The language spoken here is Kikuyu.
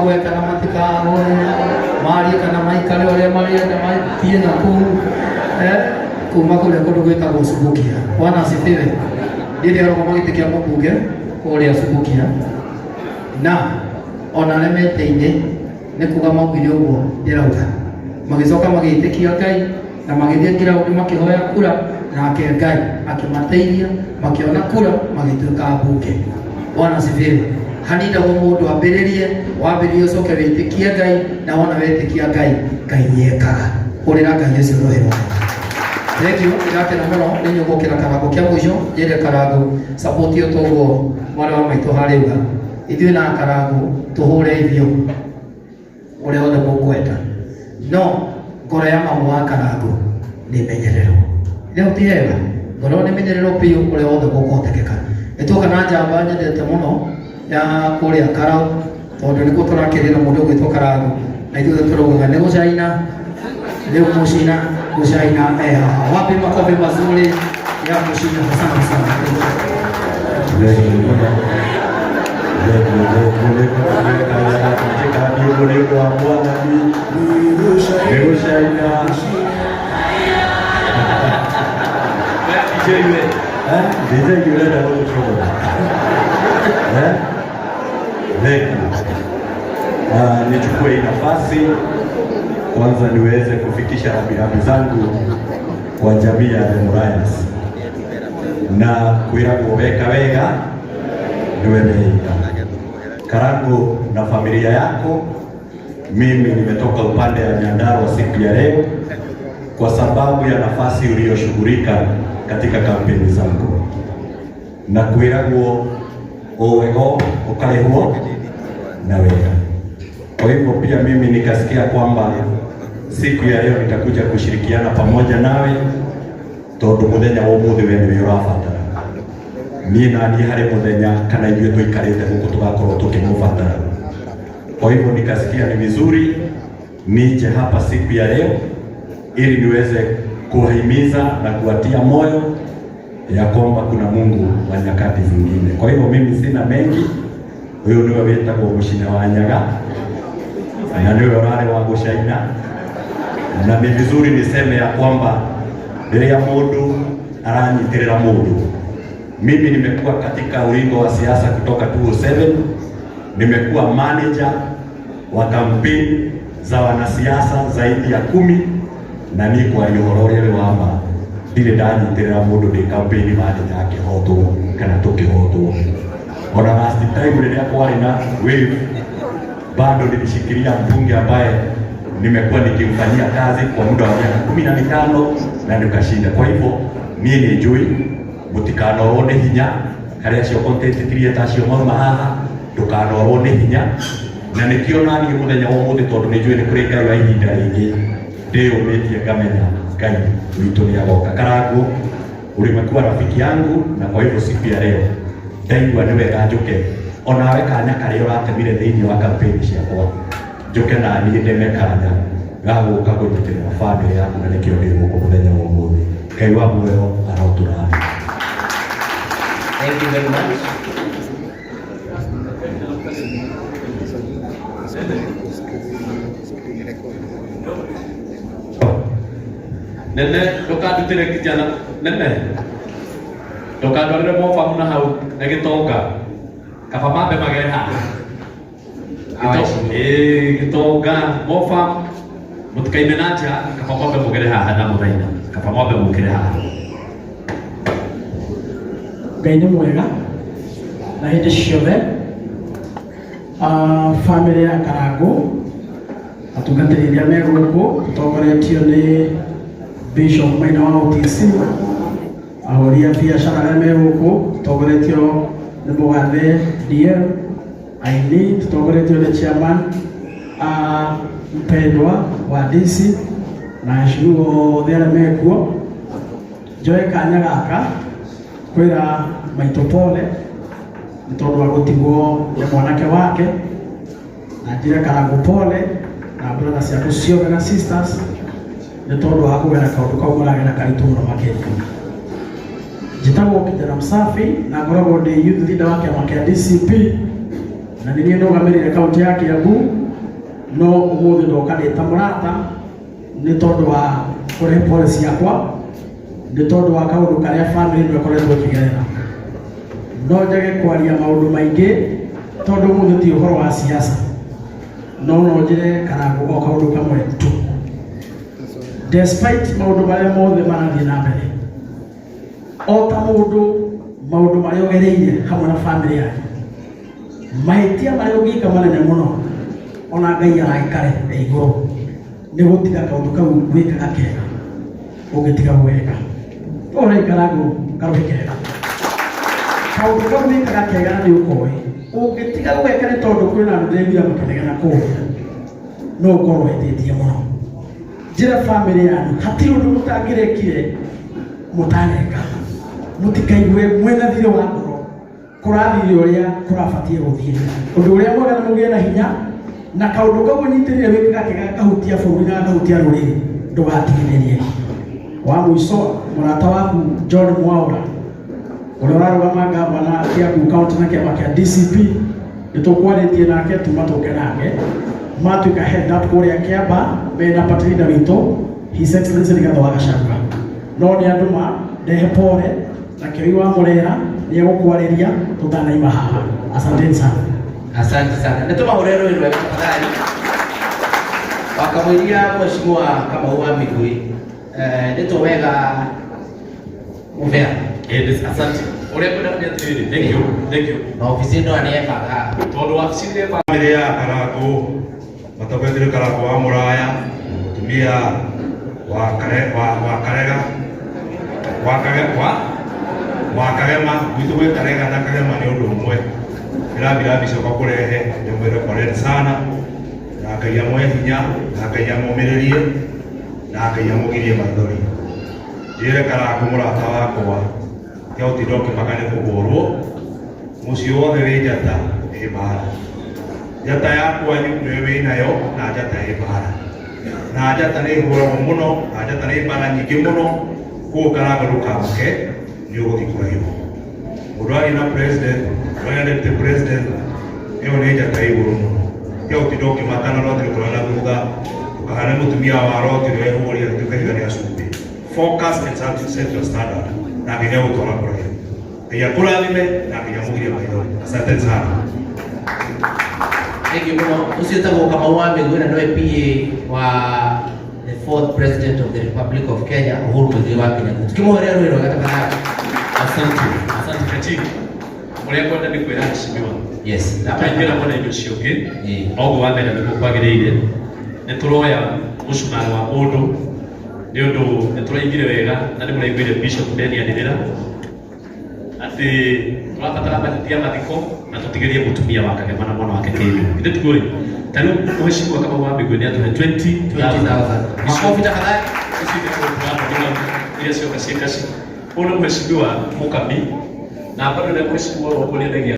Magwe kana matikagwe, marie kana maikare ũrĩa marĩenda mathiĩ na kũu, eh, kuma kũrĩa kũndũ gwĩtagwo Subukia. Bwana asifiwe. Niĩ ndĩrarũgama gĩtĩ kĩa mũmbunge kũrĩa Subukia na ona arĩa metĩinĩ nĩ kuga maugire ũguo ndĩrauga, magĩcoka magĩtĩkia Ngai na magĩthiĩ ngiraũndi makĩhoya kura, nake Ngai akĩmateithia makĩona kura magĩtuĩka ambunge. Bwana asifiwe. Hanindagwo mũndũ ambĩrĩrie, wambĩrĩrie ũcoke wĩtĩkie Ngai, na wona wetĩkia Ngai, Ngai nĩekaga. Hũrĩra Ngai ũcio rũhĩ rwake. Thank you, ndakena mũno nĩ inyuĩ gũkĩra karango kĩa mũico, njĩre karango support yo toguo mwarĩ wa maitũ harĩuga. Ithuĩ na karango tũhũre biũ ũrĩa wothe mũkwenda, no ngoro ya mamu wa karango nĩ menyererwo. Rĩu ti hega, ngoro nĩ menyererwo biũ ũrĩa wothe gũkũhotekeka. Nĩ tuoka na njamba nyendete mũno ya kũrĩa Karau, tondũ nĩkuo tũrakĩrĩra mũndũ ũgwĩtwo Karango, na ithuĩ tũraugaga nĩ gũcaina, rĩu mũcina gũcaina e haha. Wapi makofi mazuri ya mũcina? Asante sana. Nichukue hii nafasi kwanza niweze kufikisha rambirambi zangu kwa jamii ya The Murayas na kwiragwo weka wega niwe meiga. Karangu na familia yako, mimi nimetoka upande ya Nyandarua siku ya leo kwa sababu ya nafasi uliyoshughulika katika kampeni zangu, na kwiragwo uwego ukarihwo na wega. Kwa hivyo pia mimi nikasikia kwamba siku ya leo nitakuja kushirikiana pamoja nawe tondu muthenya wa umuthi we niwe urabatara niĩ na niĩ harĩ mũthenya kana ithuĩ tũikarĩte gũkũ tũgakorwo tũkĩmũbatara. Kwa hivyo nikasikia ni vizuri nije hapa siku ya leo ili niweze kuwahimiza na kuwatia moyo ya kwamba kuna Mungu wa nyakati zingine. Kwa hivyo mimi sina mengi, huyu niwe wĩtagwo Mũcina wa Nyaga na niwe ũrarĩ wa gũcaina, na ni vizuri niseme ya kwamba rĩrĩa mũndũ aranyitĩrĩra mũndũ, mimi nimekuwa katika ulingo wa siasa kutoka 2007, nimekuwa manager wa kampeni za wanasiasa zaidi ya 10, na niĩ kwaria ũhoro ũrĩa wĩ wa ma ndirĩ ndanyitĩrĩra mũndũ ndĩ campaign manager akĩhotwo kana tũkĩhotwo. Ona last time rĩrĩa kwarĩ na wave bado nilishikilia mbunge ambaye nimekuwa nikimfanyia kazi kwa muda wa miaka 15 na nikashinda. Kwa hivyo niĩ nĩ njũĩ mũtikanorwo nĩ hinya harĩ acio content creator acio mauma haha, ndũkanorwo nĩ hinya, na nĩkĩo naniĩ mũthenya wa ũmũthĩ tondũ nĩ njũĩ nĩ kũrĩ Ngai wa ihinda rĩngĩ ndĩyũmĩtie ngamenya Ngai witũ nĩ agoka. Karangu, ulimekuwa rafiki yangu, na kwa hivyo siku ya leo ndaigua nĩ wega njũke onawe kanya karĩa ũratemire thĩinĩ wa kampeni ciakwa njũke na niĩ ndeme kanya ga gũka kũnyitĩrĩra bamĩrĩ yaku, na nĩkĩo ndĩ gũkũ mũthenya wa ũmũthĩ. Ngai wa muoyo arotũrathima. Thank you very much. Nene ndũkandutĩre kijana nene ndũkandwarĩre mobamu na hau na gĩtonga kaba mambe magere haha. Gĩtonga mobamu mũtikaime na nja, kaba mwambe mũgere haha na mũthaitha kaba mwambe mũkĩre haha. Ngai nĩ mwega na hĩndĩ ciothe. Bamĩrĩ ya Karangũ, atungatĩri arĩa me gũkũ tũtongoretio nĩ Bishop Maina wa OTC, ahũri a biacara arĩa me gũkũ tũtongoretio nĩ mũgathe DM, aini tũtongoretio nĩ chairman mpendwa wa DC na aheshimiwa othe arĩa mekuo. Njoe kanya gaka kwĩra maitũ pole nĩ tondũ wa gũtigwo nĩ mwanake wake, na njĩre Karangũ pole na brother ciaku ciothe na sisters nĩ tondũ wa kũgera kaũndũ kau mũragera karitũ mũno makĩria. Njĩtagwo Kijana Msafi na ngoragwo ndĩ youth leader wa kĩama kĩa DCP. Na nĩ niĩ ndũgamĩrĩire kaunti ya Kiambu, no ũmũthĩ ndoka ndĩ ta mũrata nĩ tondũ wa kũrehe pole ciakwa, nĩ tondũ wa kaũndũ karĩa family ĩno ĩkoretwo ĩkĩgerera. No njage kwaria maũndũ maingĩ tondũ ũmũthĩ ti ũhoro wa siasa, no no njĩre Karangũ o kaũndũ kamwe tu. Despite maũndũ marĩa mothe marathiĩ na mbere, o ta mũndũ, maũndũ marĩa ũgereire hamwe na family yanyu, mahĩtia marĩa ũngĩka manene mũno ona Ngai aragĩkare e igũrũ, nĩ gũtiga kaũndũ kau wĩkaga kega. Ũngĩtiga gũgeka ũrĩ Karangũ karũhĩ kega, kaũndũ kau wĩkaga kega na nĩ ũkoĩ, ũngĩtiga gũgeka nĩ tondũ kwĩna andũ ndĩraiguire makĩnegena kũrĩa, no ũkorwo ũhĩtĩtie mũno. Njĩra family yanyu hatirĩ ũndũ mũtangĩrekire mũtaneka. Mũtikaigue mwĩna thirĩ wa ngoro, kũrathire ũrĩa kũrabatie gũthiĩ. Ũndũ ũrĩa mwega nĩ mũgĩe na hinya na kaũndũ kau ũnyitĩrĩire wĩkaga kega, gakahutia bũrũri na gakahutia rũrĩrĩ, ndũgatigithĩrie. Wa mũico, mũrata waku John Mwaura ũrĩa ũrarũgama gavana Kiambu County na kĩama kĩa DCP, nĩ tũkwarĩtie nake tuma tũke nake matuĩka head up kũrĩa Kĩamba mena party leader witũ, His Excellency Rigathi wa Gachagua. No nĩ andũ ma ndehe pole na Kĩoi wa Mũrera nĩ egũkwarĩria tũtanaima haha. Asanteni sana. Asante sana. Nĩ tũmahũre rũĩ rwega tafadhali. Wakamũiria Mheshimiwa Kamau wa Migui. Nĩ wega mũbea. Yes, asante. Ũrĩa kwenda nĩ atĩrĩrĩ, thank you, thank you. Na ofici ĩno nĩ ĩbanga. Tondũ wabici nĩ ĩbanga. Famĩlĩ ya Karangũ matongoretio nĩ Karangũ wa Mũraya, mũtumia wa Kare, wa Karega, wa Kage, wa Kagema. Gwitũ gwĩ Karega na Kagema nĩ ũndũ ũmwe. Ndĩrambira mbica kũrehe ndĩmwĩre poleni sana, na Ngai amũhe hinya, na Ngai amũmĩrĩrie, na Ngai amũgirie maithori. Njĩre Karangũ mũrata wakwa, tiga gũtinda ũkĩmaka nĩ kũhũrwo. Mũciĩ wothe wĩ njata ĩ mbara. Njata ya kwanyu nĩwe wĩ nayo, na njata ĩ mbara, na njata nĩ ĩhũragwo mũno, na njata nĩ mbara nyingĩ mũno. Koguo Karangũ, ndũkamake, nĩ ũgũthiĩ kũraihu. Mũndũ aria na president, ũrĩa na deputy president, ĩyo nĩ njata ĩ igũrũ mũno. Tiga gũtinda ũkĩmaka na roti rũkũra na thutha, ndũkahane mũtumia wa roti ũrĩa wehũrire agĩtuĩka ihiga rĩa cumbĩ. Focus and set your standard, na Ngai nĩagũtwara kũraihu. Ngai akũrathime na Ngai amũgirie maithori. Asante sana. Thank you mũno. Ũcio wĩtagwo Kamau wa Mĩgwi na nĩwe PA wa the fourth president of the Republic of Kenya, Uhuru Muigai wa Kenyatta. Tukĩmũhũrĩra rũĩ rwega tafadhali. Asante, asante Kachiri. Ũrĩa kwenda nĩ kwĩra heshimiwa. Twaingĩra mwena-inĩ ũcio ũngĩ, oguo wa mbere nĩguo kwagĩrĩire, nĩ tũroya mũcumarĩ wa mũndũ nĩ ũndũ nĩ tũraiguire wega na nĩ mũraiguire Bishop Deni anĩrĩra atĩ tũrabatara bajeti ya mathiko na tũtigĩrie mũtumia wa Kagema na mwana wake kĩndũ. Githĩ tiguo ĩ? Ta rĩu Mheshimiwa Kamau wa Mĩgwi nĩ atũhe 20,000. 20,000. Makofi tafadhali. Ici nĩ tũrathondeka iria cioka ciĩ kaci. Ũyũ nĩ Mheshimiwa Mũkami na bado nĩ Mheshimiwa wa kũrĩa.